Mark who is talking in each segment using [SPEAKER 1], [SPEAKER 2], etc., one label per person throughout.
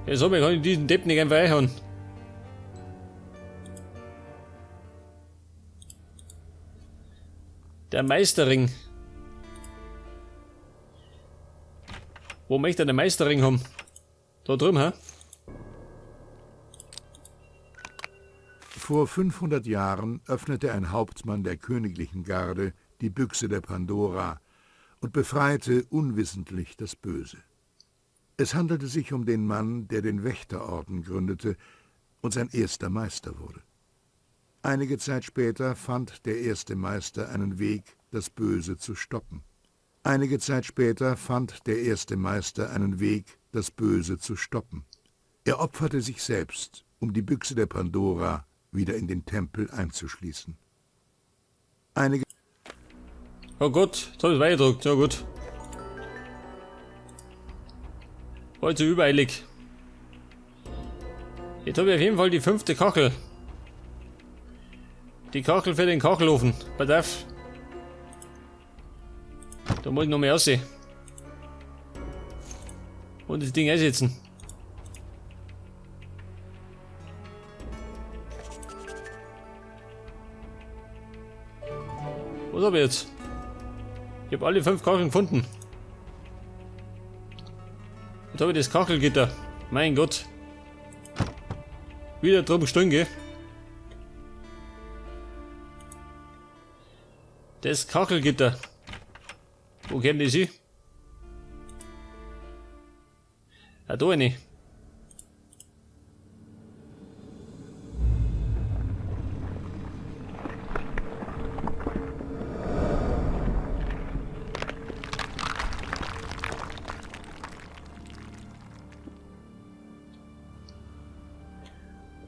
[SPEAKER 1] Ja, so, kann ich diesen Depp nicht einfach einhauen. Der Meisterring. Wo möchte er den Meisterring haben? Da drüben, hä?
[SPEAKER 2] Vor 500 Jahren öffnete ein Hauptmann der königlichen Garde die Büchse der Pandora und befreite unwissentlich das Böse. Es handelte sich um den Mann, der den Wächterorden gründete und sein erster Meister wurde. Einige Zeit später fand der erste Meister einen Weg, das Böse zu stoppen. Einige Zeit später fand der erste Meister einen Weg, das Böse zu stoppen. Er opferte sich selbst, um die Büchse der Pandora wieder in den Tempel einzuschließen. Einige
[SPEAKER 1] Oh Gott, jetzt hab ich's weitergedruckt. Ja gut. War zu übereilig. Jetzt hab ich auf jeden Fall die 5. Kachel. Die Kachel für den Kachelofen. Pass auf. Da muss ich noch mehr aussehen. Und das Ding einsetzen. Was hab ich jetzt? Ich hab alle 5 Kacheln gefunden. Jetzt hab ich das Kachelgitter. Mein Gott. Wieder drum gestanden, gell? Das Kachelgitter. Wo kämen die hin? Ah, da rein.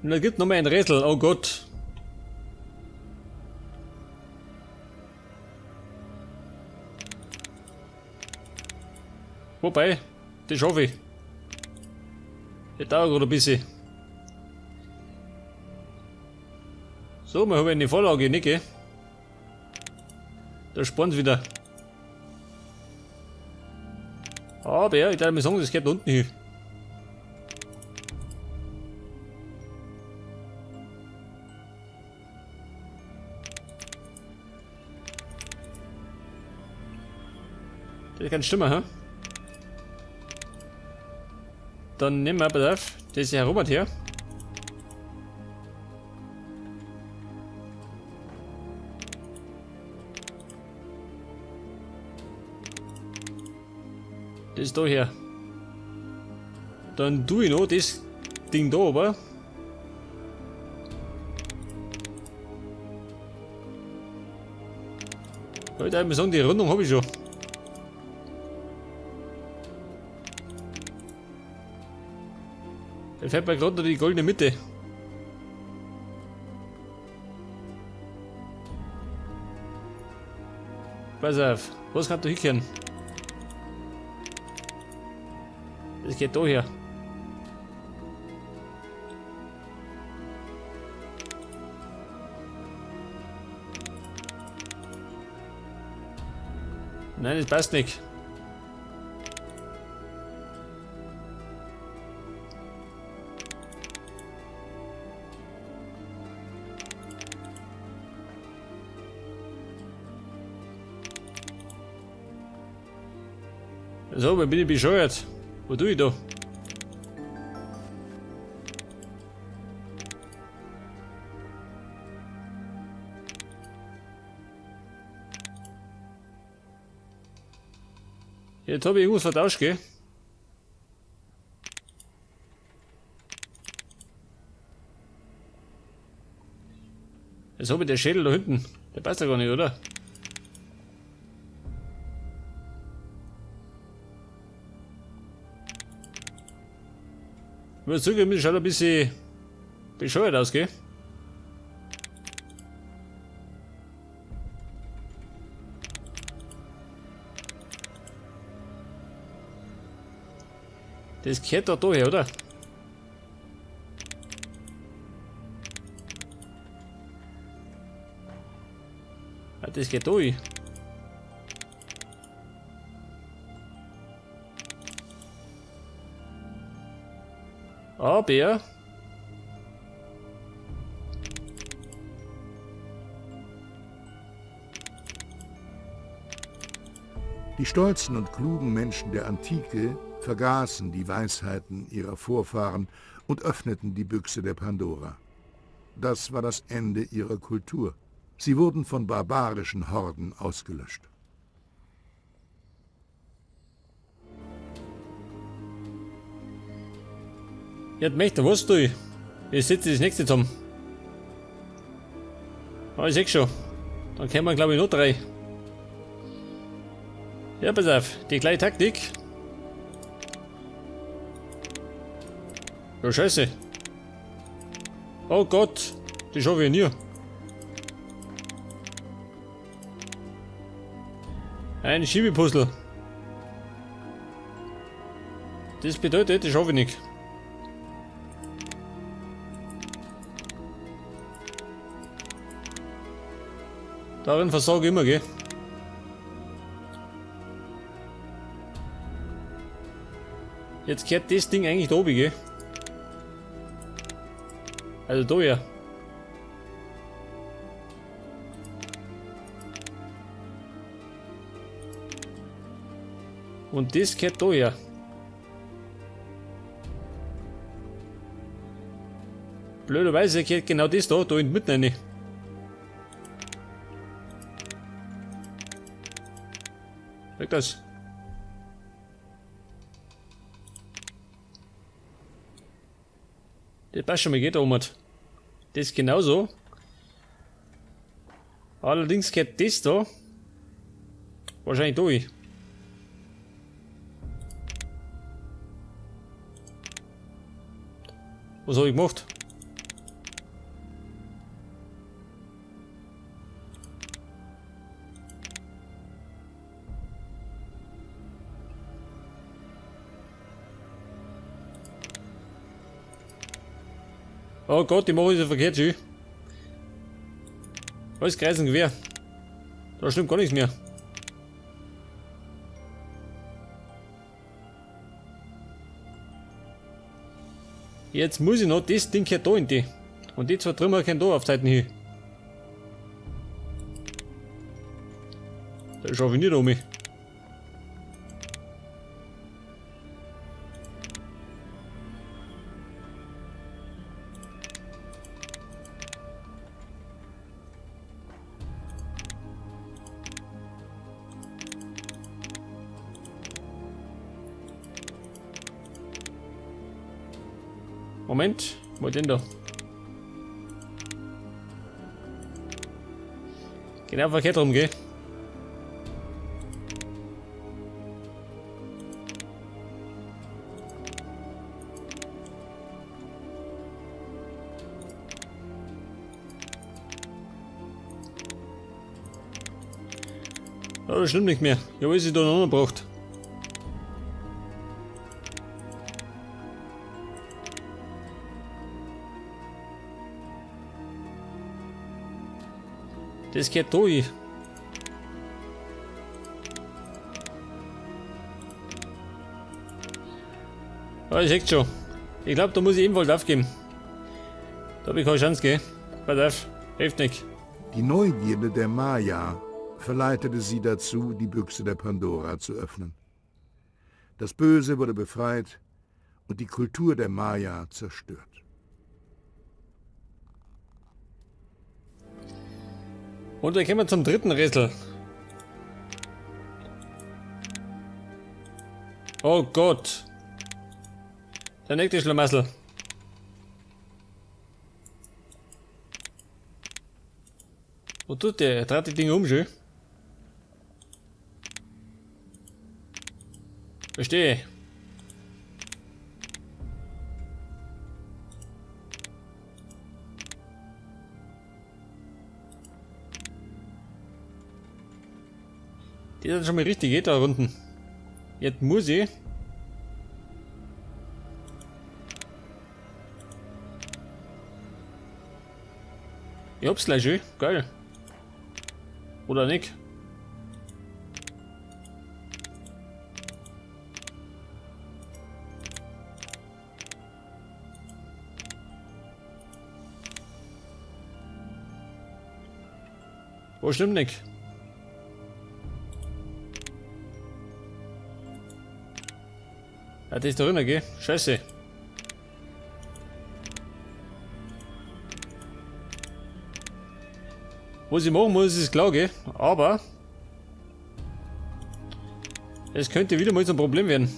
[SPEAKER 1] Und da gibt noch mal ein Rätsel, oh Gott. Wobei, das schaffe ich. Das dauert gerade ein bisschen. So, wir haben eine Vorlage, nicht, gell? Da spawnt's wieder. Aber ja, ich darf mir sagen, das geht da unten hin. Das kann stimmen, hä? Dann nehmen wir, pass auf, das ist der Robert hier. Das ist da her. Dann tue ich noch das Ding da oben. Ich würde sagen, die Rundung hab ich schon. Da fällt mir gerade noch die goldene Mitte. Pass auf, was kann da hinkehren? Das geht da her. Nein, das passt nicht. So, wo bin ich bescheuert? Wo tue ich da? Jetzt hab ich irgendwas vertauscht, gell? Jetzt hab ich den Schädel da hinten. Der passt ja gar nicht, oder? Ich muss zugeben, das schaut ein bisschen bescheuert aus, gell? Das gehört da daher, oder? Ah, das geht da hin. Aber
[SPEAKER 2] die stolzen und klugen Menschen der Antike vergaßen die Weisheiten ihrer Vorfahren und öffneten die Büchse der Pandora. Das war das Ende ihrer Kultur. Sie wurden von barbarischen Horden ausgelöscht.
[SPEAKER 1] Ja, möchte, was du? Ich setze das nächste zusammen. Ah, ich seh schon. Dann kämen wir, glaube ich, noch 3. Ja, pass auf, die gleiche Taktik. Ja, scheiße. Oh Gott, die schaffe ich nie. Ein Schiebepuzzle. Das bedeutet, das schaffe ich nicht. Darin versage ich immer, gell? Jetzt gehört das Ding eigentlich da oben, gell? Also da ja. Und das gehört da her. Blöderweise gehört genau das da in die Mitte rein. Weg das. Das passt schon mal, geht da oben. Das genauso. Allerdings geht das da wahrscheinlich durch. Was hab ich gemacht? Oh Gott, die mache ich so verkehrt, schön. Alles kreis und quer. Da stimmt gar nichts mehr. Jetzt muss ich noch das Ding hier da in die. Und die zwei Trümmer können da auf Seiten hin. Da schaffe ich nicht um mich. Moment, wo denn da? Genau verkehrt rum, gell? Ja, das stimmt nicht mehr. Ja, was ich da noch braucht. Das geht durch. Ah, ich seht schon. Ich glaub, da muss ich ebenfalls aufgeben. Da hab ich keine Chance, gell? Pass auf, hilft nicht.
[SPEAKER 2] Die Neugierde der Maya verleitete sie dazu, die Büchse der Pandora zu öffnen. Das Böse wurde befreit und die Kultur der Maya zerstört.
[SPEAKER 1] Und dann kommen wir zum dritten Rätsel. Oh Gott. Der nächste Schlamassel. Wo tut der? Er dreht die Dinge um, schön. Verstehe. Die sind schon mal richtig, geht da unten. Jetzt muss ich. Ich hab's gleich schön. Geil. Oder nicht? Was stimmt nicht? Ah, das ist da drin, gell? Scheiße. Was ich machen muss, ist klar, gell? Aber es könnte wieder mal zum Problem werden.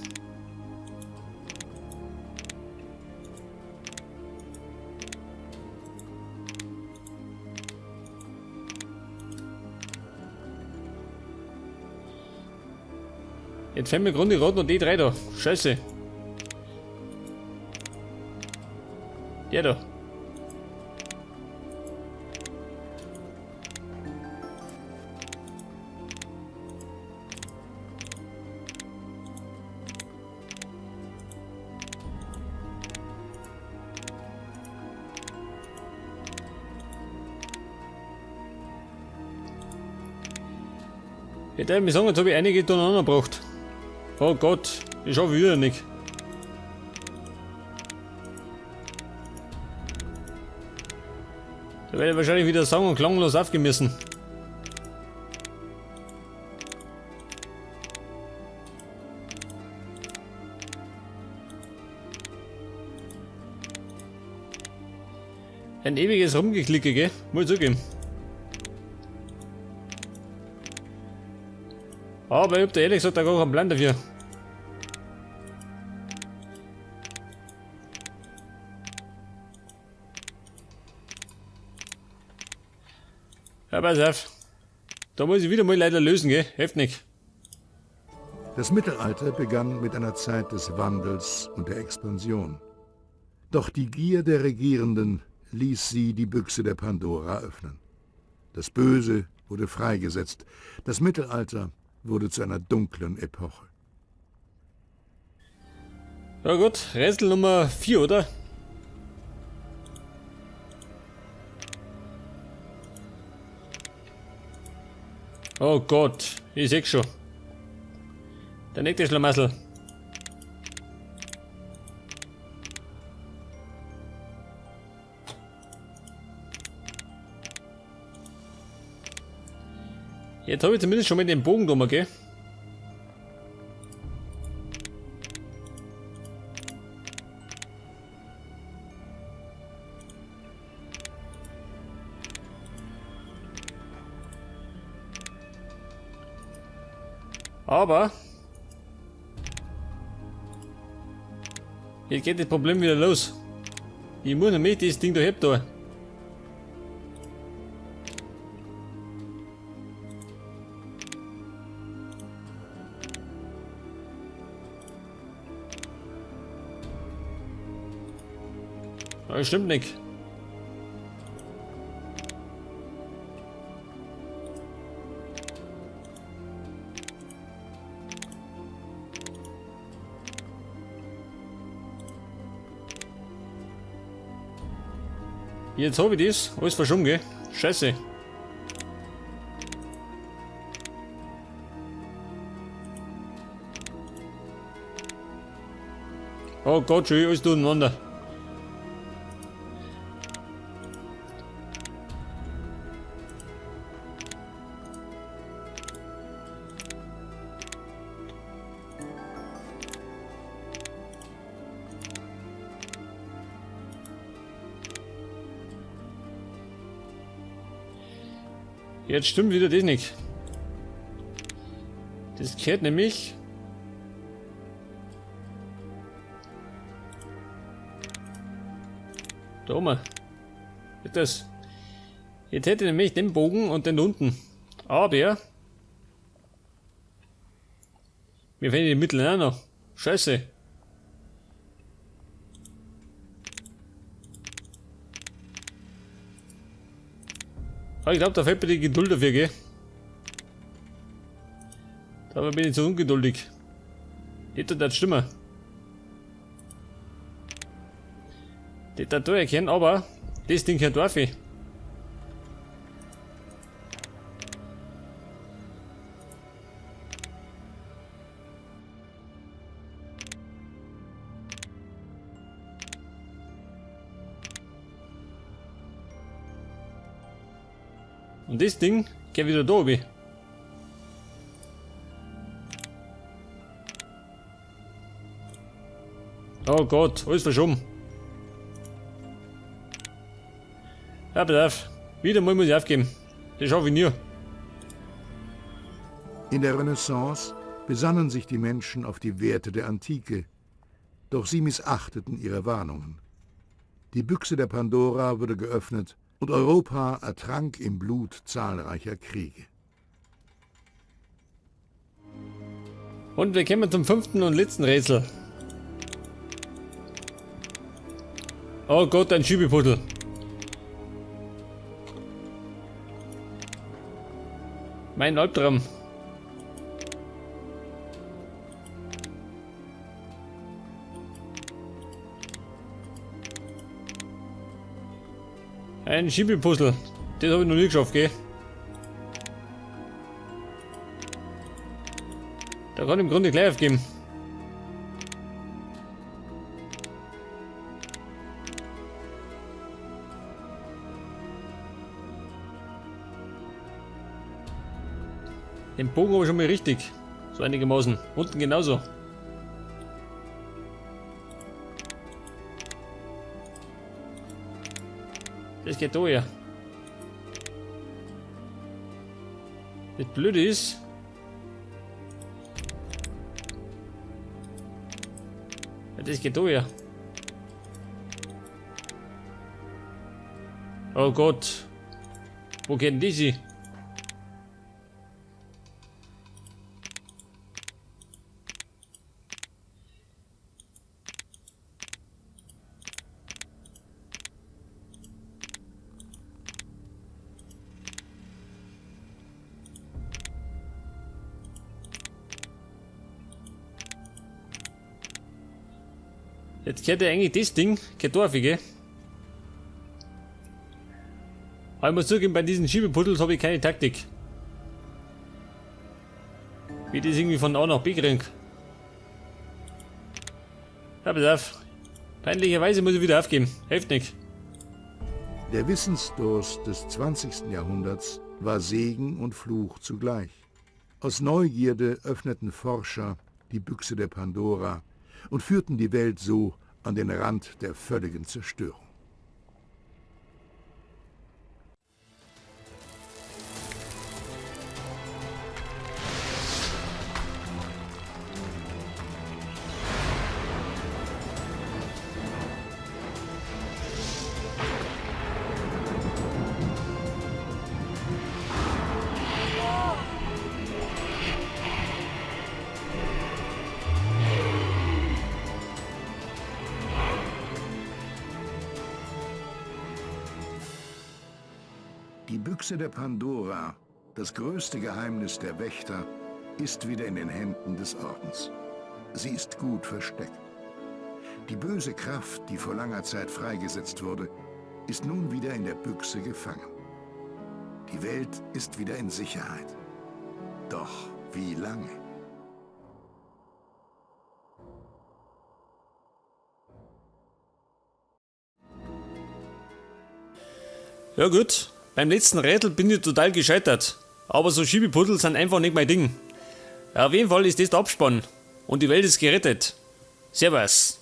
[SPEAKER 1] Jetzt fällt mir gerade noch die drei da. Scheiße. Der da. Ich darf mir sagen, jetzt habe ich einige durcheinander gebracht. Oh Gott, ich schaffe wieder nicht. Da werde ich wahrscheinlich wieder sang- und klanglos aufgehen. Ein ewiges Rumgeklicke, gell? Muss ich zugeben. Aber ich hab da ehrlich gesagt auch gar keinen Plan dafür. Ja, pass auf. Da muss ich wieder mal leider lösen, gell? Hilft nicht.
[SPEAKER 2] Das Mittelalter begann mit einer Zeit des Wandels und der Expansion. Doch die Gier der Regierenden ließ sie die Büchse der Pandora öffnen. Das Böse wurde freigesetzt. Das Mittelalter wurde zu einer dunklen Epoche.
[SPEAKER 1] Ja gut, Rätsel Nummer 4, oder? Oh Gott, ich seh schon. Der nächste Schlamassel. Jetzt hab ich zumindest schon mal den Bogen genommen, gell? Aber jetzt geht das Problem wieder los. Ich muss nämlich das Ding da her da. Das stimmt nicht. Jetzt hab ich das. Alles verschoben, gell? Scheiße. Oh Gott, schon alles durcheinander. Jetzt stimmt wieder das nicht. Das gehört nämlich da oben. Das. Jetzt hätte ich nämlich den Bogen und den unten. Aber mir fehlen die Mittel auch noch. Scheiße. Aber ich glaub, da fehlt mir die Geduld dafür, gell? Dabei bin ich zu ungeduldig. Hätte das stimmen. Das da erkennen, aber das Ding hier darf ich. Und das Ding Geh wieder da, obi. Oh Gott, alles verschoben. Ja, pass auf. Wieder mal muss ich aufgeben. Das schaffe ich nie.
[SPEAKER 2] In der Renaissance besannen sich die Menschen auf die Werte der Antike, doch sie missachteten ihre Warnungen. Die Büchse der Pandora wurde geöffnet und Europa ertrank im Blut zahlreicher Kriege.
[SPEAKER 1] Und wir kommen zum 5. und letzten Rätsel. Oh Gott, ein Schiebepuddel. Mein Albtraum. Ein Schiebepuzzle. Das hab ich noch nie geschafft, gell? Da kann ich im Grunde gleich aufgeben. Den Bogen habe ich schon mal richtig. So einigermaßen. Unten genauso. Das geht da ja. Das Blöde ist, ja, das geht da ja. Oh Gott. Wo geht denn die sie? Jetzt gehört ja eigentlich das Ding, kein Dorf, gell? Aber ich muss zugeben, bei diesen Schiebepuddels habe ich keine Taktik. Wie ich das irgendwie von A nach B krieg. Ja, pass auf. Peinlicherweise muss ich wieder aufgeben. Hilft nicht.
[SPEAKER 2] Der Wissensdurst des 20. Jahrhunderts war Segen und Fluch zugleich. Aus Neugierde öffneten Forscher die Büchse der Pandora und führten die Welt so an den Rand der völligen Zerstörung. Die Büchse der Pandora, das größte Geheimnis der Wächter, ist wieder in den Händen des Ordens. Sie ist gut versteckt. Die böse Kraft, die vor langer Zeit freigesetzt wurde, ist nun wieder in der Büchse gefangen. Die Welt ist wieder in Sicherheit. Doch wie lange?
[SPEAKER 1] Ja gut, beim letzten Rätsel bin ich total gescheitert. Aber so Schiebepuddel sind einfach nicht mein Ding. Ja, auf jeden Fall ist das der Abspann. Und die Welt ist gerettet. Servus.